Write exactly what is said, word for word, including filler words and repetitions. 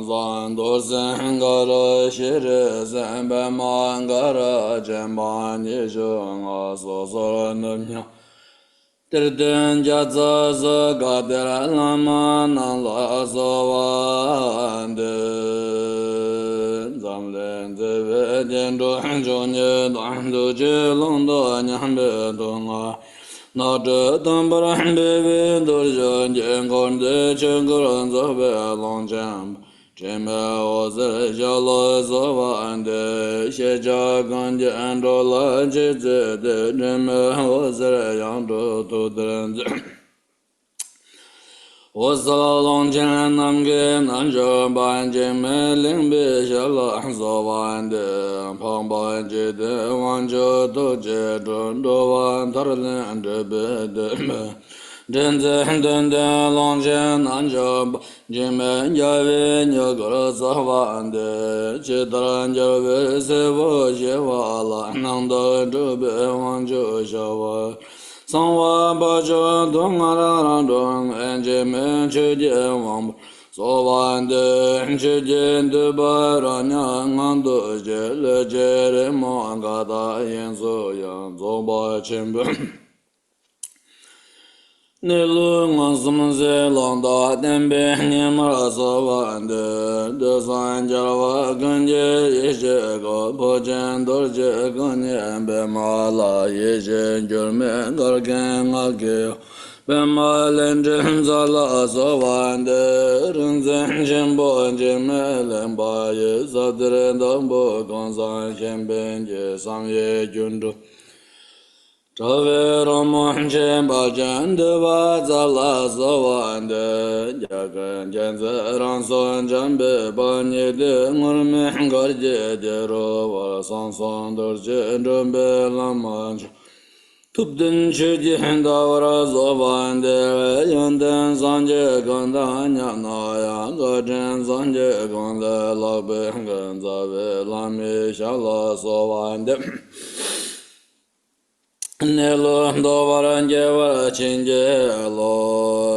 ཟངས་རྡོར་སེམས་དཀར་ཤེས་རིག་སེམས་པདྨ་དཀར་སྤྱན་འབངས་ཉི་ཤུ་ལྔ་སོ་སོར་ནུབ་ཉམས། གཏེར་སྟོན་རྒྱ་ཚ་སྲས་བཀའ་གཏེར་བླ་མ་རྣམས་ལ་གསོལ་བ་འདེབས། འཛམ་གླིང་མཛེས་པའི་སྐྱེ་འགྲོ་མཆོག་གཉིས་དང་། ཐུགས་རྗེའི་ཀློང་དུ་མཉམ་པའི་དུག་ལྔ་ནག་དྲི་དམ་པར་འབེབས་པའི་གདུལ་བྱ་ཀུན། འཁོར་འདས་ཆོས་སྐུར་རྫོགས་པའི་ཀློང་ཆེན་པོ། དྲི་མེད་འོད་ཟེར་ཞལ་ལ་གསོལ་བ་འདེབས། ཤེས་བྱ་ཀུན་གྱི་འགྲོ་ལ་རྗེས་བརྩེ་སྟེ། དྲི་མེད་འོད་ཟེར་ཡང་སྤྲུལ་ཐུགས་གཏེར་མཛོད། འོད་གསལ་ཀློང་ཆེན་ནམ་མཁའི་རྣལ་འབྱོར་པ། འཇིགས་མེད་གླིང་པའི་ཞལ་ལ་གསོལ་བ་འདེབས། འཕགས་པ་འཇིག་རྟེན་དབང་ཕྱུག་ཐུགས་རྗེའི་སྤྲུལ། འགྲོ་བ་མཐར་ལམ་འདྲེན་པའི་བདེན་པ། འདྲེན་མཛད་སྟོན་ལྡན་ཀློང་ཆེན་རྣལ་འབྱོར་པ། འཇིགས་མེད་རྒྱལ་བའི་མྱུ་གུར་གསོལ་བ་འདེབས། ཇི་ལྟར་རྒྱལ་བའི་སྲས་པོ་ཞི་བ་ལྷ། རྣམ་དག་སྤྲུལ་པའི་དབང་ཕྱུག་ཞི་བ། གསང་བ་འབའ་ཞིག་དུག་ལྔ་རང་རང་སྒྲོལ། འཇིགས་མེད་ཆོས་ཀྱི་དབང་པོ་གསོལ་བ་འདེབས། ཆོས་ཀྱི་མདུད་པ་རབ་ཉག་ངང་དུ་བྱེད། ལུས་ཀྱི་རེག་མོ་འགས་དག་ཡིན་ཚུལ་ཡང་། རྫོགས་པ་ཆེན་པོའི་གནས་ལུགས་མངོན་སུམ་གཟིགས། ལོག་ལྟ་བརྟན་པའི་ཉི་མར་གསོལ་བ་འདེབས། འདོད་སེམས་རྒྱལ་བ་ཀུན་གྱི་ཡེ་ཤེས་སྐུ། འཕོ་ཆེན་རྡོ་རྗེ་སྐུ་བརྙེས་པདྨ་ལ། ཡེ་ཤེས་འགྱུར་མེད་འགལ་རྐྱེན་ལྔ་བགེགས། པདྨ་ལས་འདྲེན་མཛད་ལ་གསོལ་བ་འདེབས། རིག་འཛིན་ཆེན་པོ་འཇིགས་མེད་གླིང་པ་ཡི། ཟབ་གཏེར་བདག་པོ་ཀུན་བཟང་གཞན་ཕན་གྱི། བསམ་ཡས་སྒྱུ་འཕྲུལ་དྲ་བའི་རོལ་མོ་ཆེ་བ་ཅན། འདུས་པ་རྩ་ལ་གསོལ་བ་འདེབས། རྒྱལ་ཀུན་མཁྱེན་བརྩེ་རང་གསུང་འཇམ་པའི་དཔལ། ཉི་ཟླའི་ངུར་སྨྲིག་གར་གྱིས་བརྗིད་རོལ་བར། གསང་གསུམ་རྡོ་རྗེ་སྒྲུབ་པའི་བླ་མ་མཆོག་ཐུབ་བསྟན་ཆོས་ཀྱི་ཟླ་བར་གསོལ་བ་འདེབས། ཡོན་ཏན་སངས་རྒྱས་ཀུན་དང་མཉམ་ན་ཡང་། བཀའ་དྲིན་སངས་རྒྱས་ཀུན་ལས་ལྷག་པའི་མགོན། རྩ་བའི་བླ་མའི་ཞབས་ལ་གསོལ་བ་འདེབས། གནས་ལུགས་རྟོགས་པར་བགྱི་བར་བྱིན་གྱིས་རློབས།